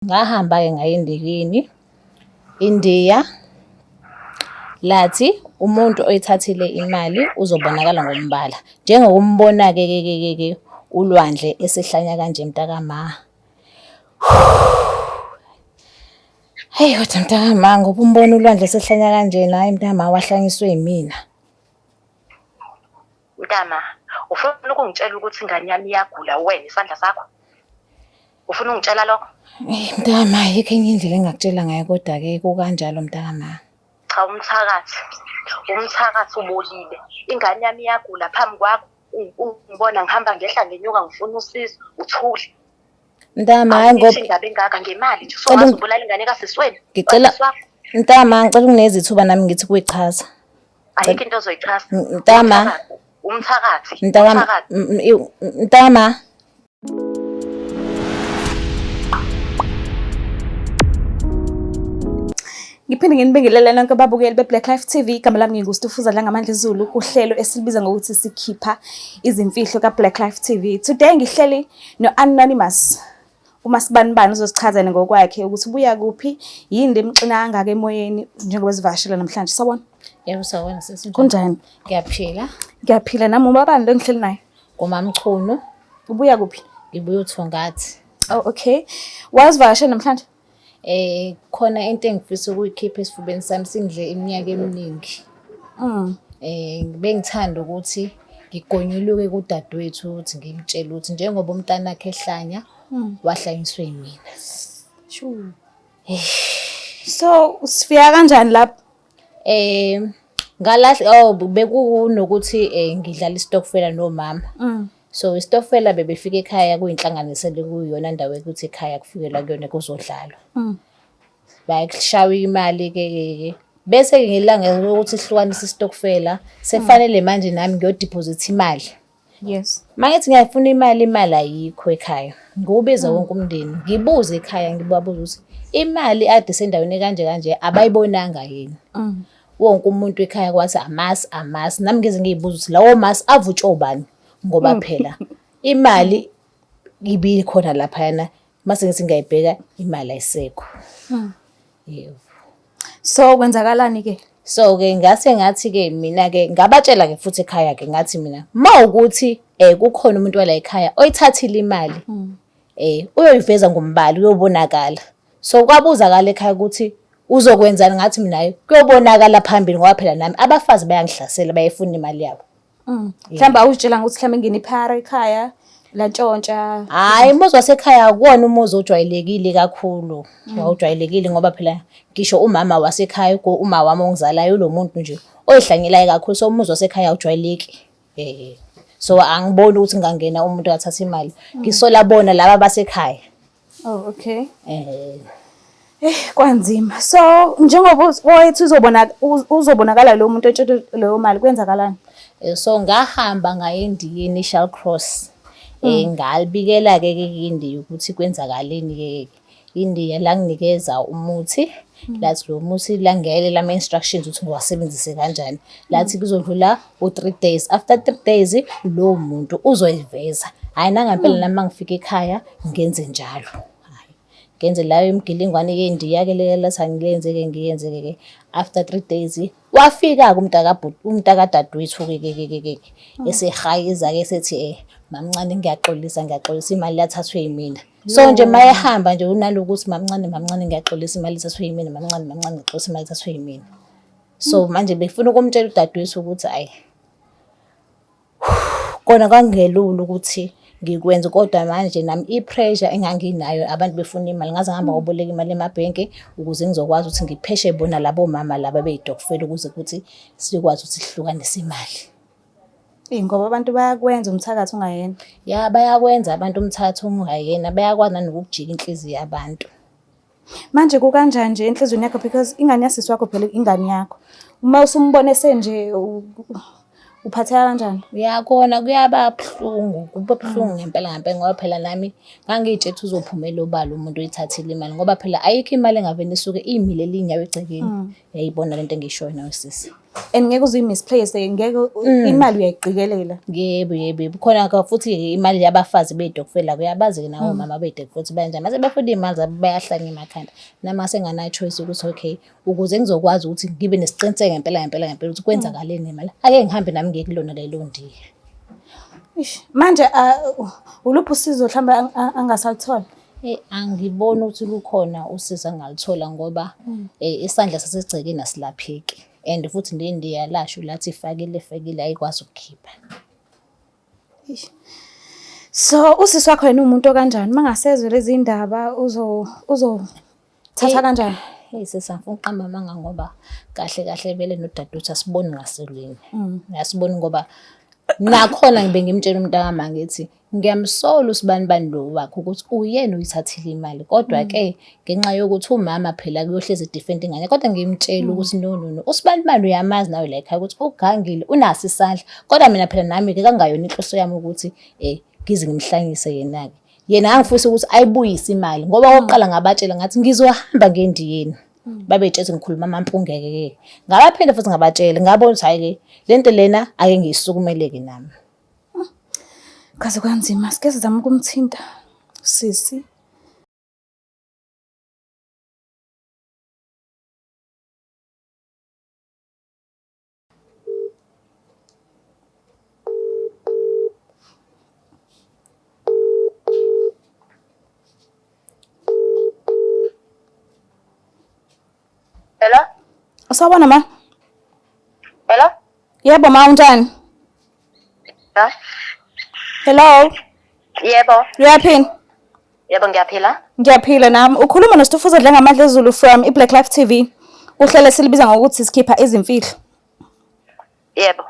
Ngahamba-ke ngaya endikini, iNdiya lathi umuntu oyithathile imali uzobonakala ngombala. Njengokumbona-ke ke ke ke ke uLwandle esehlanya kanje mntakama. Heyi kodwa mntakama ngoba umbona uLwandle esehlanya kanjena, hhayi mntakama wahlanyiswe yimina. Mntama, ufuna ukungitshela ukuthi ingane yami iyagula uwena isandla sakho? Ufuna ungitshela lokho? Eyi mntakama ayikho enye indlela engingakutshela ngayo kodwa-ke kukanjalo mntakama. Cha umthakathi, umthakathi ubolile. Ingane yami iyagula phambi kwakho, ungibona ngihamba ngehla ngenyuka ngifuna usizo, uthule. Mntama hayi ngoba indaba engaka ngemali nje usungaze ubulala ingane kasisi wenu. Ngicela Mntama ngicela unginikeze ithuba nami ngithi kuyichaza. Ayikho into ozoyichaza. Mntama umthakathi. Mntama mntama Ngiphinde nginibingelele nonke ababukeli be-Black Life TV. Igama lami nginguStufuza Dlangamandla Zulu kuhlelo esilibiza ngokuthi sikhipha izimfihlo ka-Black Life TV. Today ngihleli no-Anonymous. UMasibanibani uzosichazela ngokwakhe ukuthi ubuya kuphi, yini le emxina kangaka emoyeni njengoba sivakashela namhlanje. Sawubona. Yebo sawubona sisi. Kunjani? Ngiyaphila. Ngiyaphila nami ubabani lo ngihleli naye? KuMamchunu. Ubuya kuphi? Ngibuya uThongathi. Oh okay. Wazivakashela namhlanje? Khona into engifisa ukuyikhipha esifubeni sami singidle iminyaka eminingi. Bengithanda ukuthi ngigonyuluke kudadewethu ukuthi ngimtshele ukuthi njengoba umntanakhe ehlanya, wahlanyiswe yimina. Sure. So sifika kanjani lapho? Ngalahla oh bekunokuthi ngidlala isitokfela nomama. So isitokfela bebefika ekhaya kuyinhlanganisela kuyiyona ndawo ekuthi ekhaya kufikelwa kuyona kuzodlalwa. Bayashawa imali ke ke ke. Bese-ke ngelanga lokuthi sihlukanise isitokfela sekufanele manje nami ngiyodiphozitha imali. Yes. Mangithi ngiyayifuna imali, imali ayikho ekhaya. Ngiwubiza wonke umndeni, ngibuze ekhaya ngibabuza ukuthi imali ade isendaweni ekanje kanje abayibonanga yini. Wonke umuntu ekhaya kwathi amasi amasi. Nami ngize ngiyibuza ukuthi lawo masi avutshwe ubani ngoba phela imali ibikhona laphayana mase ngithi ngiyayibheka imali ayisekho. Yebo. So kwenzakalani ke? So ke ngase ngathi ke mina ke ngabatshela ke futhi ekhaya ke ngathi mina mawukuthi kukhona umuntu wala ekhaya oyithathile imali uyoyiveza ngombali uyobonakala. So kwabuzakala ekhaya ukuthi uzokwenzani ngathi mina hayi kuyobonakala phambili ngoba phela nami abafazi bayangihlasela bayifuna imali yabo. Mhlawumbe awuzitshela ukuthi mhlawumbe ngene iphara ekhaya lantshontsha. Hhayi umuzi wasekhaya akuwona umuzi ojwayelekile kakhulu. Awujwayelekile ngoba phela ngisho umama wasekhaya uma wami ongizalayo ulo muntu nje oyihlanyelayo kakhulu so umuzi wasekhaya awujwayeleki. So angiboni ukuthi ngingangena umuntu athathe imali. Ngisola bona laba basekhaya. Oh okay. Kwanzima. So njengoba wayethi uzobona uzobonakala lo muntu otshontshe leyo mali kwenzakalani? So ngahamba ngaya eNdiyeni eShall Cross. Ngalibikela ke ke iNdiya ukuthi kwenzakaleni ke ke. INdiya langinikeza umuthi lathi lo muthi langiyayelela ama-instructions ukuthi ngiwasebenzise kanjani. Lathi kuzodlula u-3 days. After 3 days lowo muntu uzoyiveza. Hhayi nangempela nami mangifika ekhaya ngenze njalo. Hhayi ngenze layo imigilingwane yeNdiya ke le lathi angiyenze ke ngiyenze ke ke. After 3 days wafika-ke umntakabhuti umntakadadewethu ke ke ke ke ke esehayiza ke esethi mamncane ngiyaxolisa ngiyaxolisa imali yathathwe yimina. So nje mayehamba nje unalokuthi mamncane mamncane ngiyaxolisa imali ithathwe yimina mamncane mamncane ngiyaxolisa imali ithathwe yimina. So manje befuna ukumtshela udadewethu ukuthi ayi kona kwakungelula ukuthi ngikwenze kodwa manje nami i-pressure enganginayo abantu befuna imali ngaze ngihamba ngoboleka imali emabhenki ukuze ngizokwazi ukuthi ngipheshe bona labo mama laba beyitokfela ukuze kuthi sikwazi ukuthi sihlukanise imali. Eyi ngoba abantu bayakwenza umthakathi ungayena. Ya bayakwenza abantu umthakathi ungayena, bayakwazi nanokukujika inhliziyo yabantu. Manje kukanjani nje enhliziyweni yakho because ingane yasisi wakho phela ingane yakho. Uma usumbona esenje uphatheka kanjani? Ya kona kuyaba buhlungu, kuba buhlungu ngempela ngempela ngoba phela nami ngangiy'tshela ukuthi uzophumela obala umuntu oyithathile imali ngoba phela ayikho imali engavele isuke imile inyawo egcekeni. Uyayibona lento engiyishoyo nawe sisi. And ngeke uze uyi-misplace, ngeke imali uyayiqikelela. Yebo, yebo, yebo. Khona ka futhi imali yabafazi bey'tokfela, uyabazi-ke nawe omama bey'tokfela ukuthi banjani. Mase befuna iy'mali zabo bayahlanya emakhanda. Nami ngase choice ukuthi okay, ukuze ngizokwazi ukuthi ngibe nesiqiniseko ngempela ngempela ngempela ukuthi kwenzakaleni ngemali. Ake ngihambe nami ngiye kulona lelo ndiya. Eish, manje uluphi usizo mhlawumbe angasaluthola? Angiboni ukuthi lukhona usizo angaluthola ngoba isandla sasegcekeni asilapheki. And futhi nendiya lasho lathi fakile fakile ayikwazi ukukhipha. So usisi wakho yena uwumuntu okanjani? Uma ngasezwe lezi ndaba uzothatha kanjani? Hey sisi, angifuni ukuqamba amanga ngoba kahle kahle vele nodadewethu asiboni ngaselinye. Asiboni ngoba nakhona ngibe ngimtshela umntakama ngithi ngiyamsola usibanibani lo wakhe ukuthi uyena uyithathile imali. Kodwa-ke ngenxa yokuthi umama phela kuyohlezi e-defend ingane, kodwa ngimtshela ukuthi no no no, usibanibani uyamazi nawe la ekhaya ukuthi ugangile, unaso isandla. Kodwa mina phela nami-ke kangayona inhloso yami ukuthi ngize ngimhlanyise yena-ke. Yena ngangifisa ukuthi ayibuyise imali ngoba okokuqala ngabatshela ngathi ngizohamba ngendiyeni. Babetshela ngikhuluma amampungeke-ke. Ngabaphinda futhi ngabatshela, ngabona ukuthi hhayi-ke le nto lena ake ngiyisukumeleke nami. Kaze kwanzima, sike sizame ukumthinta sisi. Hello? Sawubona ma. Hello? Yebo ma, unjani? Ha? Hello? Yebo. Uyaphila? Yebo ngiyaphila. Ngiyaphila nami. Ukhuluma noStufuza Dlangamandla Zulu from iBlack Life TV. Uhlelo esilibiza ngokuthi sikhipha izimfihlo. Yebo.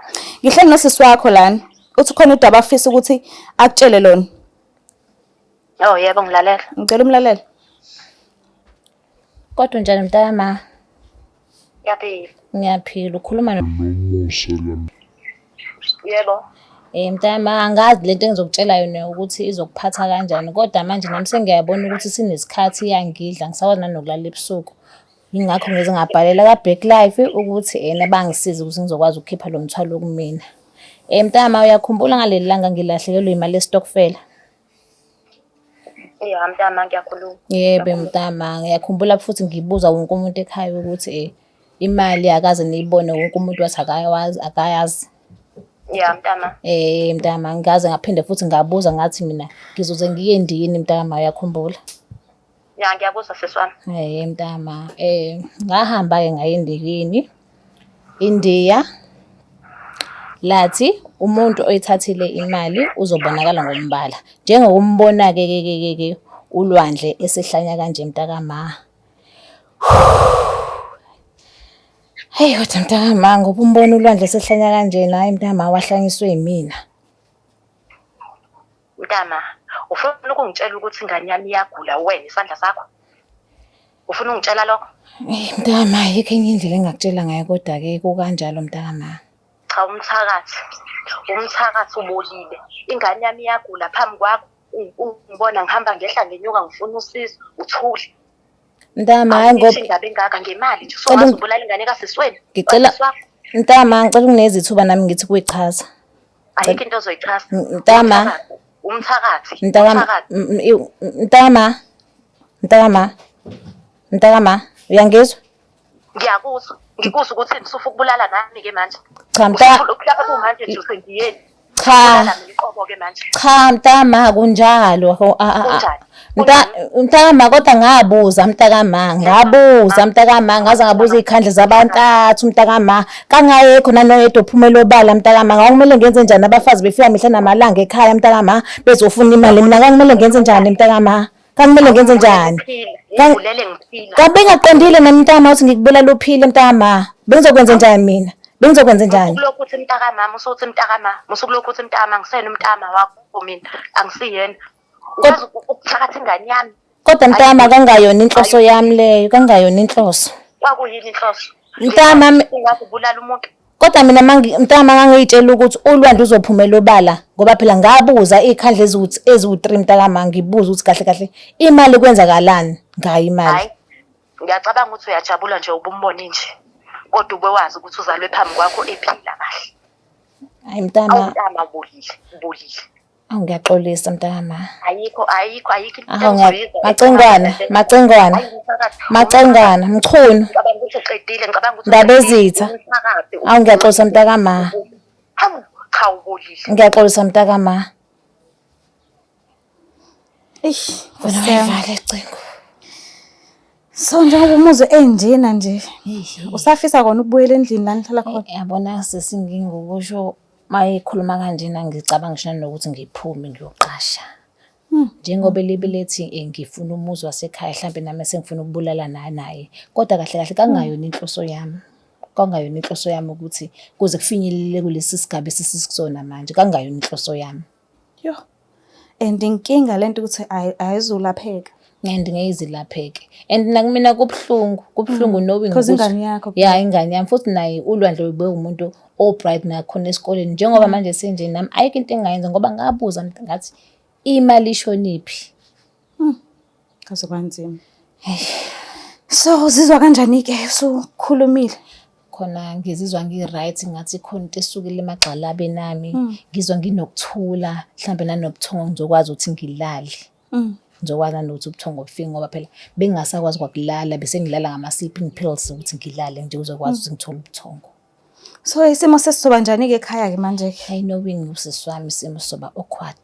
Ngihleli nosisi wakho lana. Uthi khona udaba afisa ukuthi akutshele lona. Oh yebo ngilalela. Ngicela umlalele. Kodwa unjani mntakama? Ngiyaphila. Ngiyaphila. Ukhuluma no Yebo. Mntakama, angazi lento engizokutshela yona ukuthi izokuphatha kanjani, kodwa manje nami sengiyabona ukuthi sinesikhathi iyangidla, ngisakwazi nanokulala ebusuku. Yingakho ngize ngabhalela ka-Black Life ukuthi ena bangisize ukuthi ngizokwazi ukukhipha lo mthwalo kumina. Mntakama, uyakhumbula ngaleli langa ngilahlekelwe imali yesitokfela? Ya mntama ngiyakhuluma. Yebo mntama, ngiyakhumbula futhi ngibuza wonke umuntu ekhaya ukuthi imali akaze niyibone, wonke umuntu wathi akayazi, akayazi. Ya mntama. Mntama, ngaze ngaphinde futhi ngabuza ngathi mina ngizoze ngiye ndini mntama, uyakhumbula? Ya ngiyakuzwa sisi wami. Mntama, ngahamba-ke ngaya endikini. Indiya lathi umuntu oyithathile imali uzobonakala ngombala. Njengokumbona-ke ke ke ke ke uLwandle esehlanya kanje mntakama. Heyi kodwa mntakama ngoba umbona uLwandle esehlanya kanjena, hhayi mntakama wahlanyiswe yimina. Mntama, ufuna ukungitshela ukuthi ingane yami iyagula wena isandla sakho? Ufuna ungitshela lokho? Eyi mntakama, ayikho enye indlela engingakutshela ngayo kodwa-ke kukanjalo mntakama. Cha umthakathi, umthakathi ubolile. Ingane yami iyagula phambi kwakho, ungibona ngihamba ngehla ngenyuka ngifuna usizo, uthule. Mntama, hayi ngoba indaba engaka ngemali nje usungaze ubulala ingane kasisi wenu. Ngicela Mntama, ngicela unginikeze ithuba nami ngithi kuyichaza. Ayikho into ozoyichaza. Mntama. Umthakathi. Mntama. Mntama. Mntama. Mntama, uyangizwa? Ngiyakuzwa. Ngikuzwa ukuthi ngisufa ukubulala nami ke manje. Cha mntama. Lapha kumanje nje usengiyeni. Cha. Cha mntama kunjalo. Kunjani? Mntakama kodwa ngabuza mntakama, ngabuza mntakama, ngaze ngabuza iy'khandla zabantathu mntakama. Kangayekho nanoyedwa ophumela obala mntakama. Kwakumele ngenze njani abafazi befika mihla namalanga ekhaya mntakama bezofuna imali. Mina kwakumele ngenze njani mntakama? Kwakumele ngenze njani? Kabe ngaqondile nami mntakama ukuthi ngikubulala uphile mntakama. Bengizokwenza njani mina? Bengizokwenza njani? Usulokhu uthi mntakamama, usuthi mntakama, usukulokhu uthi mntakama, angisena umntakama wakho mina, angisiyena. Ukwazi ukuthakatha ingane yami. Kodwa mntama kangayona inhloso yami leyo, kangayona inhloso. Kwakuyini inhloso? Mntama ungakubulala umuntu. Kodwa mina mntama ngangiyitshela ukuthi uLwandle uzophumela obala ngoba phela ngabuza iy'khandla eziwu-3 mntakama, ngibuza ukuthi kahle kahle imali kwenzakalani ngayo imali. Hayi, ngiyacabanga ukuthi uyajabula nje ubumbone nje. Kodwa ube wazi ukuthi uzalwe phambi kwakho ephila kahle. Hayi mntama. Awumntama ubolile, ubolile. Awu ngiyaxolisa mntama. Ayikho ayikho ayikho into Awu engizoyizwa. Macingwana, Macingwana. Hayi, umthakathi. Macingwana, Mchunu. Ngicabanga ukuthi uqedile, ngicabanga ukuthi Ndabezitha. uqedile. Umthakathi. Awu ngiyaxolisa mntakama. Hawu, cha ubolile. Ngiyaxolisa mntakama. Eish, Wena Nkosi yami. wayivale cingo. So njengoba umuzwe enjena nje, usafisa kona ukubuyela endlini la nihlala khona? Yabona sisi ngingokusho mayekhuluma kanjena ngicabanga ngisho nanokuthi ngiphume ngiyoqasha. Njengoba elibi lethi ngifuna umuzi wasekhaya hlampe nami sengifuna ukubulala naye. Kodwa kahle kahle kangayona inhloso yami. Kwangayona inhloso yami ukuthi kuze kufinyelele kulesi sigaba esisikusona manje. Kangayona inhloso yami. Yo. And inkinga lento ukuthi ayizulapheka. And ngeke izilapheke. And nakumina kubuhlungu, kubuhlungu knowing Because ukuthi ingane yakho. Ya ingane yami futhi naye uLwandle ube umuntu o-bright nakhona esikoleni. Njengoba manje senje nami ayikho into engingayenza ngoba ngabuza ngathi imali ishoniphi. Kaze kwanzima. So uzizwa kanjani ke usukhulumile? Khona ngizizwa ngi-right ngathi khona into esukile emagxalabeni ami. Ngizwa nginokuthula mhlambe nanobuthongo ngizokwazi ukuthi ngilale. Ngizokwazi nanokuthi ubuthongo bufike ngoba phela bengingasakwazi kwakulala bese ngilala ngama-sleeping pills ukuthi ngilale nje uzokwazi ukuthi ngithole ubuthongo. So isimo sesizoba njani ke ekhaya ke manje ke? I knowing usisi wami isimo soba awkward.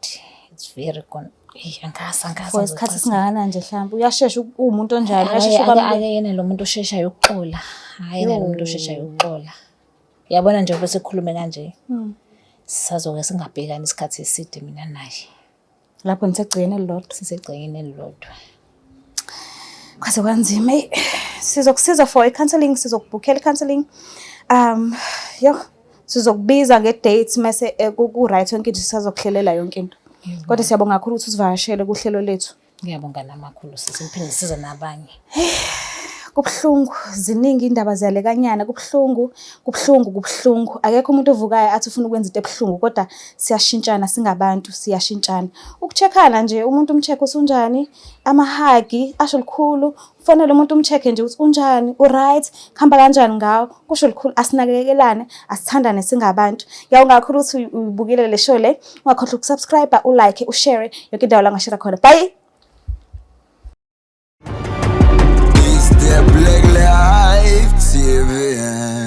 It's very gone. Eyi angazi angazi. For isikhathi esingakanani nje mhlawumbe uyashesha uwumuntu onjani uyashesha ukwamukela? Ake yena lo muntu osheshayo ukuxola. Hhayi yena lo muntu osheshayo ukuxola. Yabona nje bese sikhulume kanje. Sisazoke singabhekani isikhathi eside mina naye. Lapho nisegcekeni elilodwa. Sisegcekeni elilodwa. Kwaze kwanzima. Eyi, sizokusiza for i-counselling, sizokubhukhela i-counselling. Yo, sizokubiza nge-date mase ku-right yonke into sisazokuhlelela yonke into. Kodwa siyabonga kakhulu ukuthi usivakashele kuhlelo lethu. Ngiyabonga namakhulu sisi ngiphinde ngisize nabanye. Kubuhlungu, ziningi indaba ziyalekanyana, kubuhlungu, kubuhlungu, kubuhlungu. Akekho umuntu ovukayo athi ufuna ukwenza into ebuhlungu kodwa siyashintshana singabantu, siyashintshana. Uku-check-ana nje umuntu um-check ukuthi unjani, ama-hug asho lukhulu. Kufanele umuntu um-check-e nje ukuthi unjani, u-right, kuhamba kanjani ngawo, kusho lukhulu. Asinakekelane, asithandane singabantu. Ngiyabonga kakhulu ukuthi uyibukile le show le. Ungakhohlwa uku-subscribe, u-like, u-share yonke indawo la ungashare khona. Bye. It's the Black Life TV.